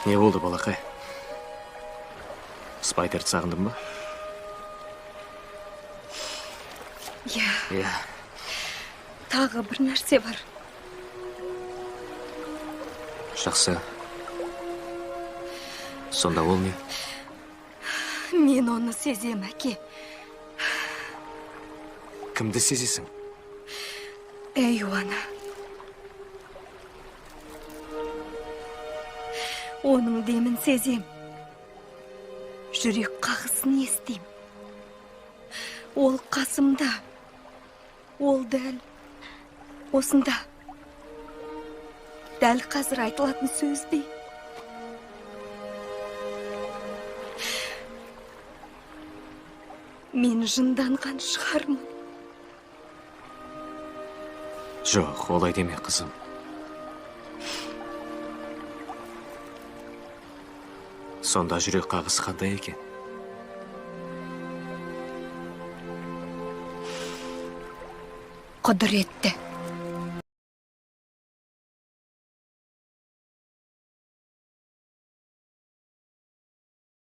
Не болды, балақай? Спайдерді сағындың ба? Иә. Иә. Тағы бір нәрсе бар. Жақсы. Сонда ол не? Мен оны сезем, әке. Кімді сезесің? Эйуана. Оның демін сезем. Жүрек қағысын естим. Ол қасымда. Ол дәл осында. Дәл қазір айтылатын сөздей. Мен жынданған шығармын. Жоқ, олай деме, қызым. Сонда жүрек қағысы қандай екен? Құдіретті.